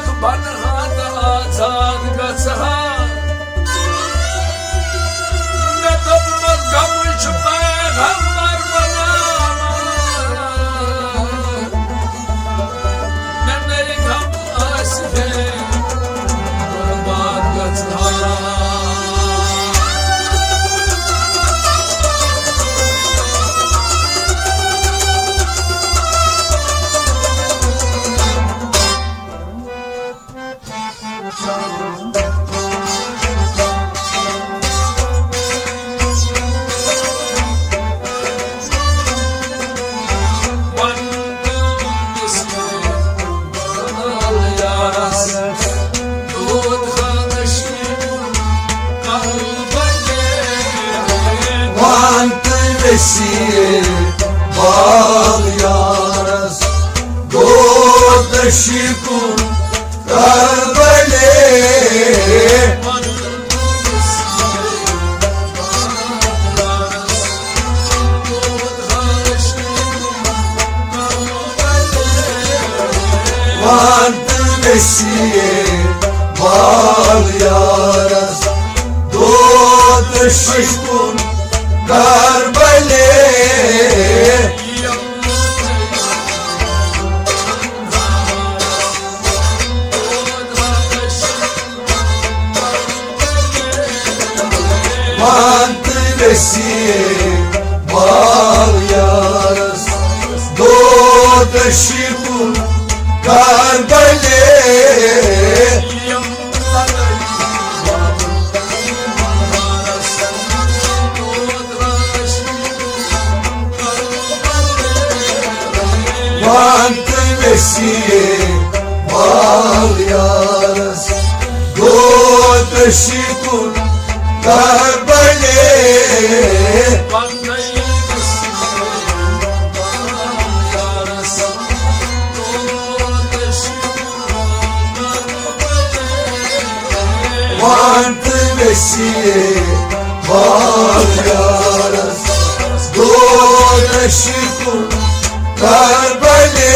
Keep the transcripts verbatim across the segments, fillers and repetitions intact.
بنہٕ ہا تہٕ آزاد گژھٕ ہا۔ مےٚ دوٚپمَس، غمٕے چھُ پیغمبر بناوان۔ مےٚ نَے غم آسہِ ہے، قربان گژھٕ ہا۔ وان تہٕ ویسی بال یارس، دود شکن کربلے۔ وان تہٕ ویسی بال یارس، دود شکن کربلے۔ وان تہٕ ویسی بال یارس، دود شکن کربلے۔ وان تہٕ ویسی بال یارس، دود شکن کربلے۔ وان تہٕ ویسی بال یارس، دود شکن کربلے۔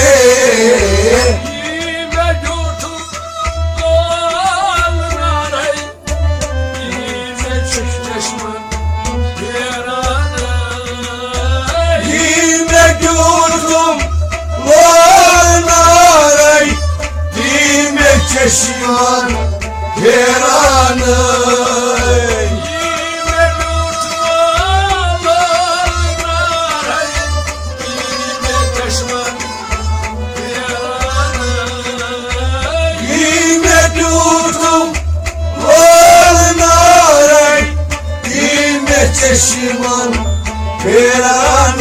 یی مےٚ دیُتُم لول نارے، یی مےٚ چشمن پھیران۔ یی مےٚ دیُتُم لول نارے، یی مےٚ چشمن پھیران۔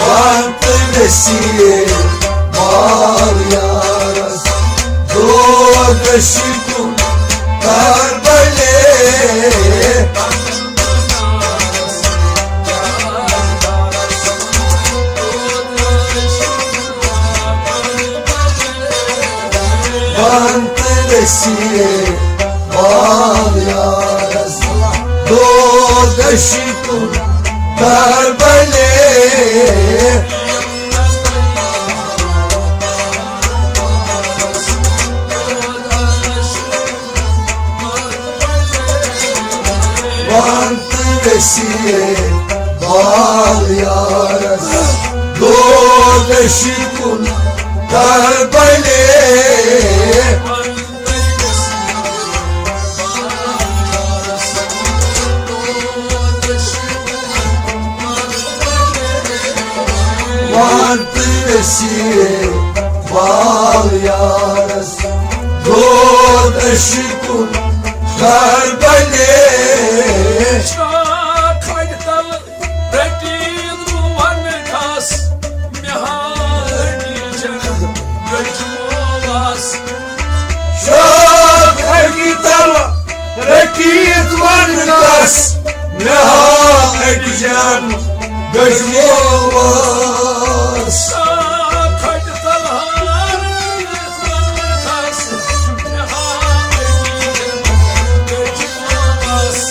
وان تہٕ ویسی بال یارس، دود شکن کربلے۔ وان تہٕ ویسی بال یارس، دود شکن کربلے۔ وان تہٕ ویسی بال یارس، دود شکن کربلے۔ وان تہٕ ویسی بال یارس، دود شکن کربلے۔ شاخ کھڑ تل رٔٹِتھ رُوَن گھاس، مےٚ ہا أڈِجن گٔجموس۔ شاخ کھڑ تل رٔٹِتھ وَن گھاس، مےٚ ہا أڈِجن گٔجموس۔ شاخ کھڑ تل ہا رٔٹِتھ وَن گھاس، مےٚ ہا أڈِجن گٔجموس۔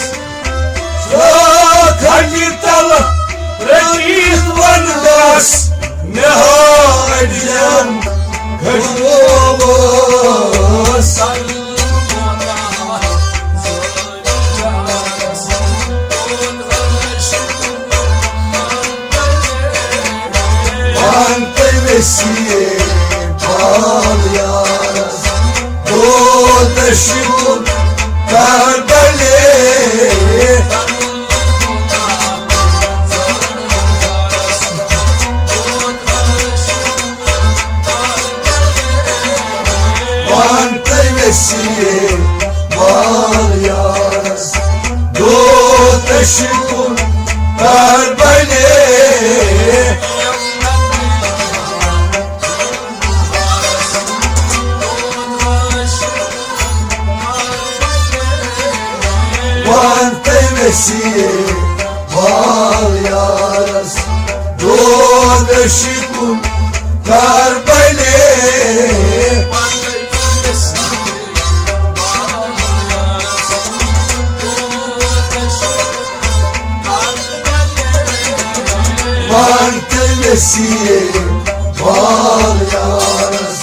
مےٚ ہاو جان کھٹووس۔ وان تہٕ ویسیے بال یارس، دود شکن کربلے۔ وان تہٕ ویسیے بال یارس، دود شکن کربلے۔ وان تہٕ ویسیے بال یارس، دود شکن کربلے۔ وان تہٕ ویسیے بال یارس،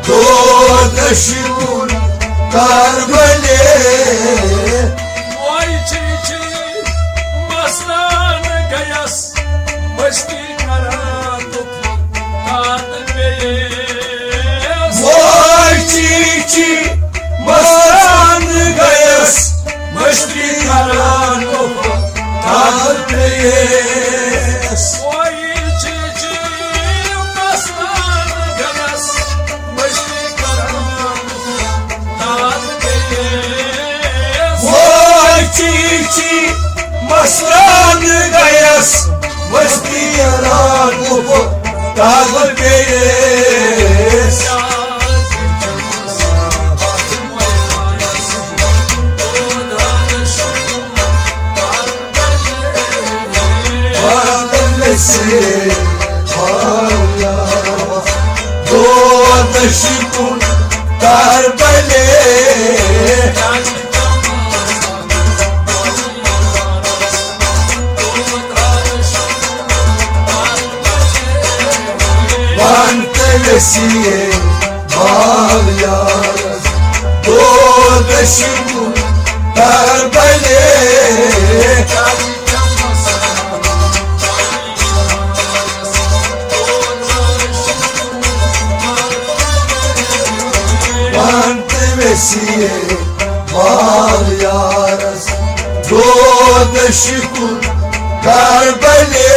دود شکن کربلے۔ وای چی چی مستان گیس، مستی کران تاد پیس۔ وای چی چی مستان گیس، مستی کران تاد پیس۔ وای چی چی مستان گیس، مستی کران تاد پیس۔ وای چی چی مستان گیس، مستی کران تاد پیس۔ وان تہٕ ویسیے بال یارس، دود شکن کربلے۔ وان تہٕ ویسیے بال یارس، دود شکن کربلے۔ وان تہٕ ویسیے بال یارس، دود شکن کربلے۔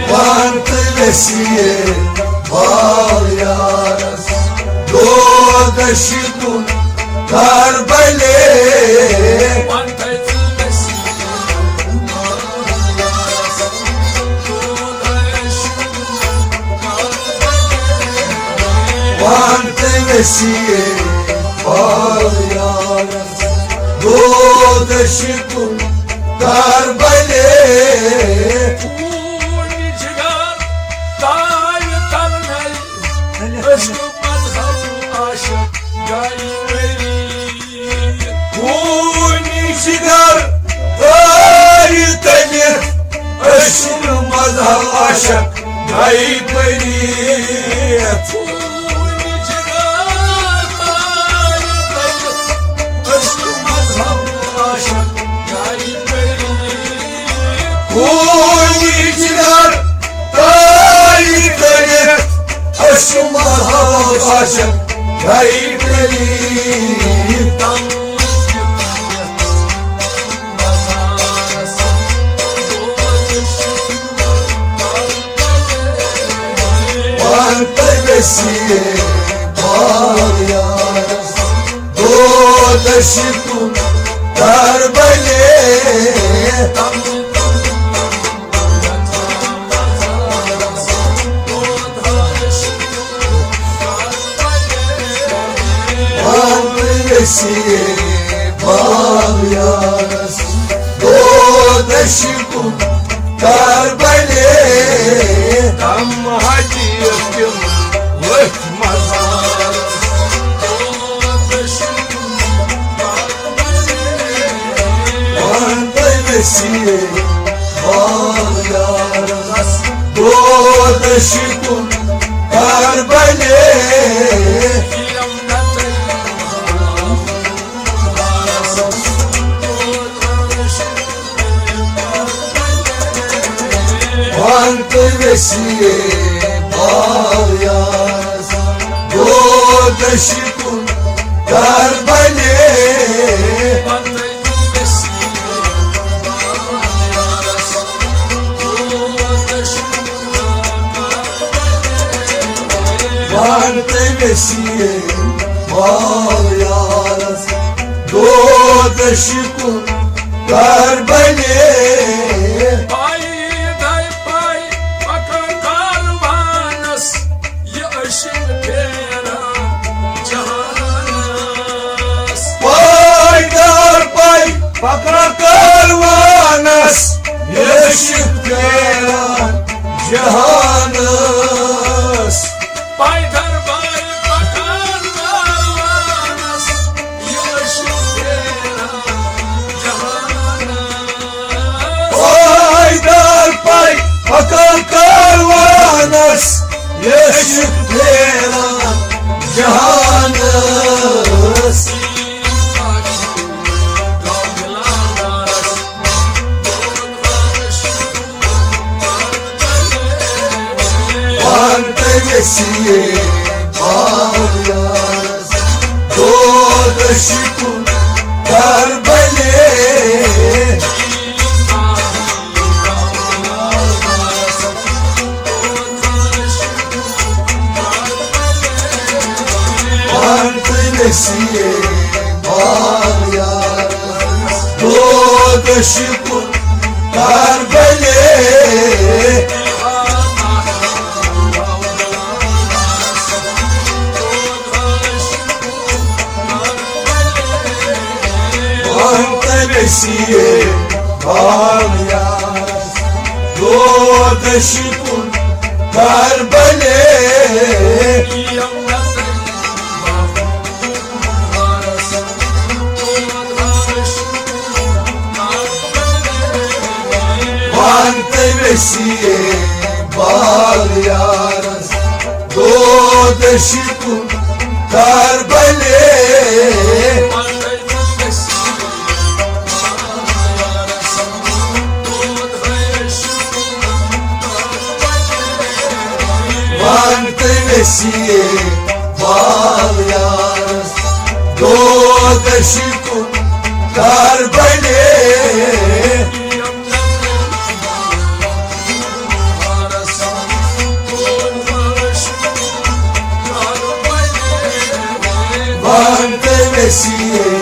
وان تہٕ ویسیے بال یارس، دود شکن کربلے۔ وان تہٕ ویسیے بال یارس، دود شکن کربلے۔ خوٗن جگر تاوِ تلنے، عشق مذہب عاشق گائی میری۔ خوٗن جگر تاوِ تلہِ، عشق مذہب عاشق گائی میری۔ خوٗنی جگر تاوِ تلہِ، عشق مذہب عاشق گائی میری۔ وان تہٕ ویسیے بال یارس، دود شکن کربلے۔ وان تہٕ ویسیے بال یارس، دود شکن کربلے۔ تم حجی تم ؤتھۍ مزارس۔ عاشقن کربلے۔ وان تہٕ ویسیے بال یارس، دود عشقن کربلے۔ وان تہٕ ویسیے بال یارس، دود عشقن کربلے۔ پاے در پاے پکان کاروانس، یہ عشق پھیران جہانس۔ پاے در پاے پکان کاروانس، یہ عشق پھیران جہانس۔ پاے در پاے پکان کاروانس، یہ عشق پھیران جہانس۔ پاے در پاے پکان کاروانس، یہ عشق پھیران جہانس۔ وان تہٕ ویسیے بال یارس، دود عشقن کربلے۔ وان تہٕ ویسیے بال یارس، دود عشقن کربلے۔ وان تہٕ ویسیے بال یارس، دود عشقن کربلے۔ وان تہٕ ویسیے بال یارس، دود عشقن کربلے۔ وان تہٕ ویسیے بال یارس، دود عشقن کربلے۔ وان تہٕ ویسیے